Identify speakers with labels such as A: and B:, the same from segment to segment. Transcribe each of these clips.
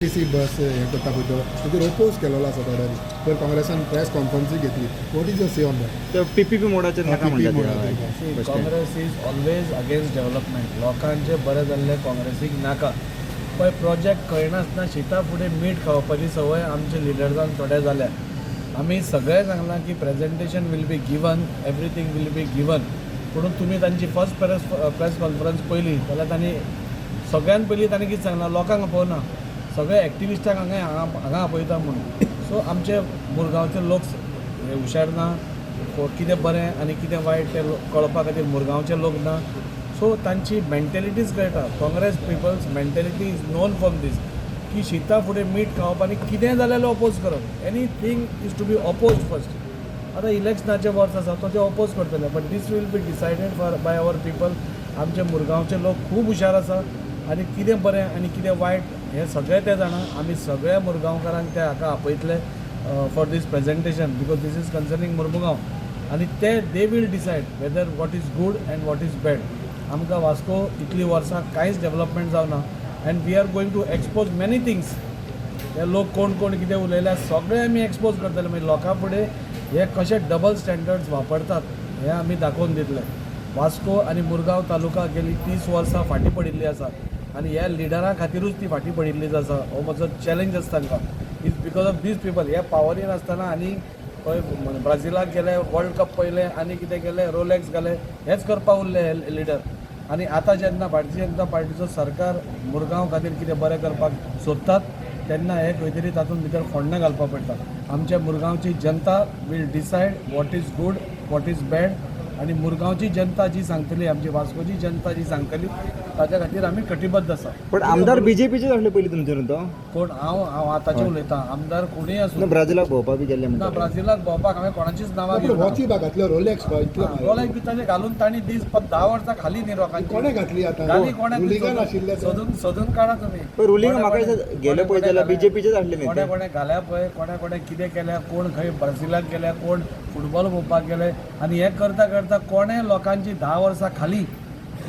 A: T C बस हें करता पळय तो तेजेर ओपोज केलेलो आसा थोड्यांनी. तर काँग्रेसान प्रेस कॉन्फरन्सूय घेतली. What is your say on that?
B: ते पीपीपी मोडाचेर नाका
A: PPP
B: म्हणटा.
A: मोडाचेर.
B: ते
C: Congress is always against development. लोकांचे बरें जाल्लें काँग्रेसीक नाका. पळय, प्रोजेक्ट कळनासतना शिता फुडें मीठ खावपाची संवय आमच्या लिडर्सांक थोड्या जाल्या. आमी सगळें सांगलां की presentation will be given, everything will be given. पूण तुमी तांची फर्स्ट प्रेस कॉन्फरन्स पळयली जाल्यार तांणी सगळ्यान पयलीं तांणी कितें सांगलां? लोकांक आपोवना, सगळे एक्टिविस्टांक हांगा हांगा हांगा आपयता म्हणून. सो आमचे मुरगांवचे लोक हे हुशार ना? कितें बरें आनी कितें वायट तें कळपा खातीर मुरगांवचे लोक ना? सो तांची मेंटेलिटीच कळटा. Congress people's mentality is known from this की शिता फुडें मीठ खावप आनी कितें जाल्यार ओपोज करप. Anything is to be oppose first. आतां इलेक्शनाचें वर्स आसा, तो ते ओपोज करतले, but this will be decided for by our people. आमचे मुरगांवचे लोक खूब हुशार आसा आनी कितें बरें आनी कितें वायट हें सगळें ते जाणा. आमी सगळ्या मुरगांवकारांक ते हाका आपयतले for this presentation, because this is concerning Mormugao आनी ते they will decide whether what is good and what is bad. आमकां वास्को इतलीं वर्सां कांयच डेवलपमेंट जावना and we are going to expose many things. हे लोक कोण कोण कितें उलयल्या सगळें आमी एक्सपोज करतले. मागीर लोकां फुडें हे कशे डबल स्टँडर्ड्स वापरतात हें आमी दाखोवन दितले. वास्को आनी मुरगांव तालुका गेली 30 वर्सां फाटीं पडिल्ली आसा आनी ह्या लिडरां खातिरूच ती फाटीं पडिल्ली आसा. हो म्हजो चॅलेंज आसा तांकां. Is because of these people. हे पावरीन आसतना आनी खंय ब्राझिलाक गेले, वर्ल्ड कप पळयले आनी कितें केलें, रोलेक्स घाले, हेच करपाक उरले हे लिडर. आनी आतां जेन्ना भारतीय जनता पार्टीचो सरकार मुरगांव खातीर कितें बरें करपाक सोदतात तेन्ना हे खंय तरी तातूंत भितर फोडणां घालपाक पडटा. आमच्या मुरगांवची जनता will decide what is good, what is bad. आनी मुरगांवची जनता जी सांगतली, आमची वास्कोची जनता जी सांगतली, ताच्या खातीर आमी कटिबद्ध आसा.
B: पण आमदार बीजेपीचे असले पयलीं तुमचे न्हू तो?
C: कोण? हांव हांव आतांचें उलयतां. आमदार कोणूय
B: ना.
C: आसूं.
B: ब्राझिलाक भोंवपाक बी गेल्ले
C: ना.
B: म्हणटा.
C: ब्राझिलाक भोंवपाक हांवें कोणाचीच नांवां
A: पूण
C: घेवना.
A: वॉची घातल्यो, रोलेक्स इतलो.
C: रोलेक्स बी ताजे घालून तांणी दीस 10 वर्सां खाली न्ही लोकांची.
A: कोणें घातली आतां?
C: घाली कोणें?
A: रुलिंगान आशिल्ले ते.
C: सोदून सोदून काडा तुमी.
B: पण रुलिंग
C: कोणे
B: म्हाका
C: कोणे-
B: दिसता गेले
C: कोणे
B: पळय जाल्यार
C: कोणे
B: बीजेपीचेच आसले न्ही
C: कोणे
B: ते.
C: कोणे घाल्या पळय, कोणे कोणे कितें केल्या, कोण खंय ब्राझिलाक गेल्या, कोण फुटबॉल पळोवपाक गेले आनी हें करता करता कोणे लोकांची 10 वर्सां खाली,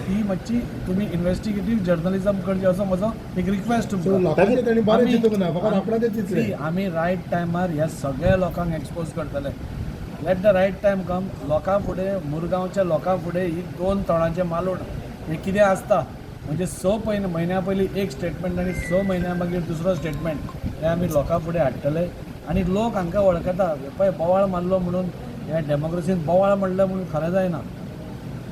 C: ती मातशी तुमी इन्व्हेस्टिगेटीव जर्नलिजम करची असो म्हजो एक रिक्वेस्ट
A: सो
C: तुमकां.
A: लोकांचे तांणी बरें चिंतूंक ना, फकत आपणाचें चिंतलें.
C: See, आमी रायट टायमार ह्या सगळ्या लोकांक एक्सपोज करतले. Let the right time come. लोकां फुडें, मुरगांवच्या लोकां फुडें ही दोन तोंडाचें मालूण हें कितें आसता, म्हणजे 6 म्हयन्या पयलीं एक स्टेटमेंट आनी 6 म्हयन्या मागीर दुसरो स्टेटमेंट, हें आमी लोकां फुडें हाडटले. आनी लोक हांकां वळखता. पळय, बोवाळ मारलो म्हणून, ह्या डेमोक्रेसीन बोवाळ म्हणलें म्हणून खरें जायना.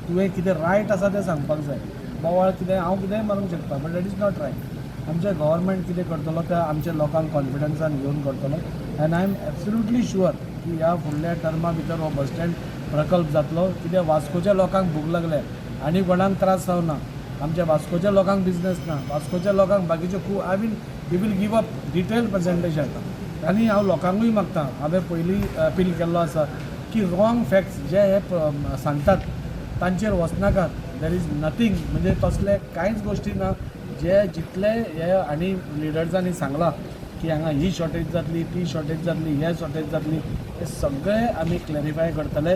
C: तुवें कितें रायट आसा तें सांगपाक जाय. बोवाळ कितें, हांव कितेंय मारूंक शकता, but that is not right. आमचें गव्हर्मेंट कितें करतलो तें आमच्या लोकांक कॉन्फिडन्सान घेवन करतलो and I am absolutely sure की ह्या फुडल्या टर्मा भितर हो बस स्टँड प्रकल्प जातलो. कित्याक वास्कोच्या लोकांक भूक लागल्या आनी कोणाक त्रास जावना. आमच्या वास्कोच्या लोकांक बिजनेस ना, वास्कोच्या लोकांक बाकीच्यो खूब. I will we will give a detail presentation. आनी हांव लोकांकूय मागता, हांवें पयलीं अपील केल्लो आसा की रॉंग फॅक्ट्स जे हे सांगतात तांचेर वचनाकात. There is nothing, म्हणजे तसले कांयच गोश्टी ना. जे जितले हे आनी लिडर्सांनी सांगलां की हांगा ही शॉर्टेज जातली, ती शॉर्टेज जातली, हे शॉर्टेज जातली, हे सगळे आमी क्लॅरिफाय करतले.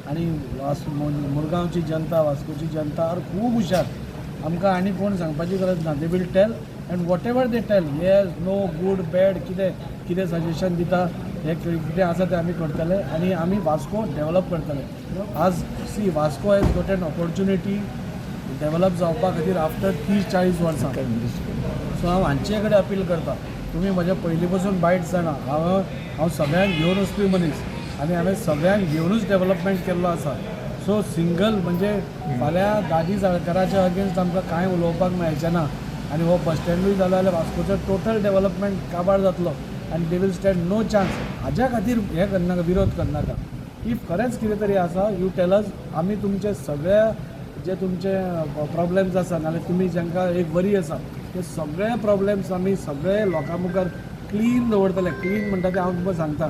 C: आनी वास मुरगांवची जनता, वास्कोची जनता आर खूब हुशार. आमकां आनी कोण सांगपाची गरज ना. They will tell and whatever they tell, yes, no, good, bad, कितें कितें सजेशन दिता, हें कितें आसा तें आमी करतले आनी आमी वास्को डेवलप करतले. आज see, Vasco has got an opportunity develop जावपा खातीर आफ्टर 30-40 वर्सां. सो हांव हांचे कडेन अपील करता. तुमी म्हज्या पयलीं पसून बायट जाणा, हांव हांव सगळ्यांक घेवन वचपी मनीस आनी हांवें सगळ्यांक घेवनूच डेवलपमेंट केल्लो आसा. सो सिंगल म्हणजे फाल्यां दादी साळकाराच्या अगेन्स्ट आमकां कांय उलोवपाक मेळचें ना. आनी हो बस स्टँडूय जालो जाल्यार वास्कोचो टोटल डेवलपमेंट काबार जातलो आनी they will stand no chance. हाज्या खातीर हें करनाका, विरोध करनाका. If खरेंच कितें तरी आसा, you tell us. आमी तुमचे सगळ्या जे तुमचे प्रॉब्लेम्स आसा, नाल्यार तुमी जांकां एक वरी आसा, ते सगळे प्रॉब्लेम्स आमी सगळे लोकां मुखार क्लीन दवरतले. क्लीन म्हणटा तें हांव तुमकां सांगता.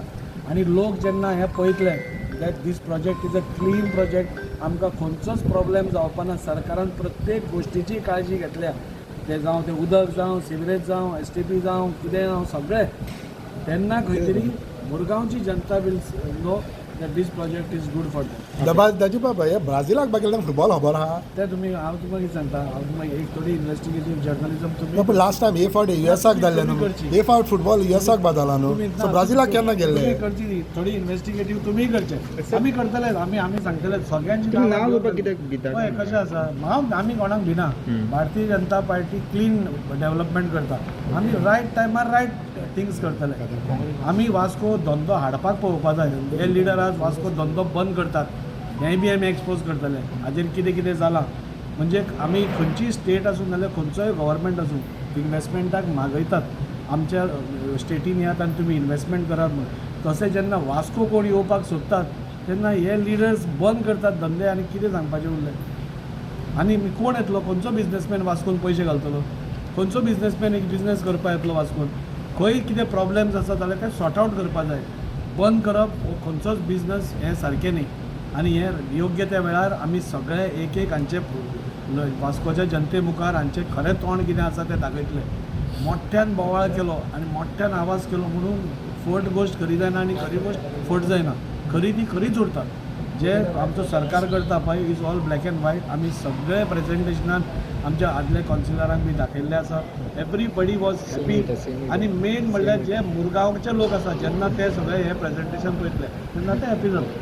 C: आनी लोक जेन्ना हें पळयतले that this project is a clean project, आमकां खंयचोच प्रॉब्लेम जावपा ना, सरकारान प्रत्येक गोश्टीची काळजी घेतल्या, तें जावं तें उदक जावं, सिवरेज जावं, एसटीपी जावं, कितें जावं, सगळें, तेन्ना खंय तरी मुरगांवची जनता will know. That this project is good for them.
A: दाजी बाबा, हे ब्राझिलाक गेल्ल्यान फुटबॉल खबर आहा.
C: ते तुमी, हांव तुमकां कितें सांगता, हांव तुमकां एक थोडी इन्वेस्टिगेटीव जर्नलिजम तुमी
A: ना, पण लास्ट टायम हे फावट युएसाक जाल्ले
C: तुमी
A: न्हू.
C: करची.
A: हे फावट फुटबॉल युएसाक बदला न्हू.
C: तुमी
A: सो ब्राझिलाक केन्ना गेल्ले?
C: तुमी करची ती थोडी इन्वेस्टिगेटीव तुमी करचे. आमी करतले, आमी आमी सांगतले सगळ्यांची.
B: तुमी नांव घेवपाक कित्याक भिता?
C: हय, कशें आसा, हांव आमी कोणाक भिना. Bharatiya Janata Party clean development करता. आमी रायट टायमार रायट थिंग्स करतले. आमी वास्को धंदो हाडपाक पळोवपा जाय. हे लिडर आज वास्को धंदो बंद करतात, हेंय बी आमी एक्सपोज करतले. हाजेर कितें कितें जालां, म्हणजे आमी खंयचीय स्टेट आसूं नाजाल्यार खंयचोय गव्हर्मेंट आसूं, इन्वेस्टमेंटाक मागयतात, आमच्या स्टेटीन येयात आनी तुमी इन्वेस्टमेंट करात म्हूण. तशें जेन्ना वास्को कोण येवपाक सोदतात तेन्ना हे लिडर्स बंद करतात धंदे. आनी कितें सांगपाचें उरलें? आनी कोण येतलो? खंयचो बिजनेसमॅन वास्कोन पयशे घालतलो? खंयचो बिजनेसमॅन एक बिजनेस करपाक येतलो वास्कोन? खंय कितें प्रॉब्लम्स आसा जाल्यार ते सॉर्ट आवट करपा जाय. बंद करप हो खंयचोच बिजनस हें सारकें न्ही. आनी हें योग्य त्या वेळार आमी सगळे एक एक हांचे वास्कोच्या जनते मुखार हांचें खरें तोंड कितें आसा तें दाखयतले. मोठ्यान बोवाळ केलो आनी मोठ्यान आवाज केलो म्हणून फट गोश्ट खरी जायना आनी खरी गोश्ट फट जायना. खरी ती खरीच उरता. जे आमचो सरकार करता पळय, is all black and white. आमी सगळे प्रेजेंटेशनान आमच्या आदल्या कावन्सिलरांक बी दाखयल्लें आसा. Everybody was happy. आनी मेन म्हणल्यार जे मुरगांवचे लोक आसा, जेन्ना ते सगळे हे प्रेजेंटेशन पळयतले तेन्ना ते हॅपी जातले.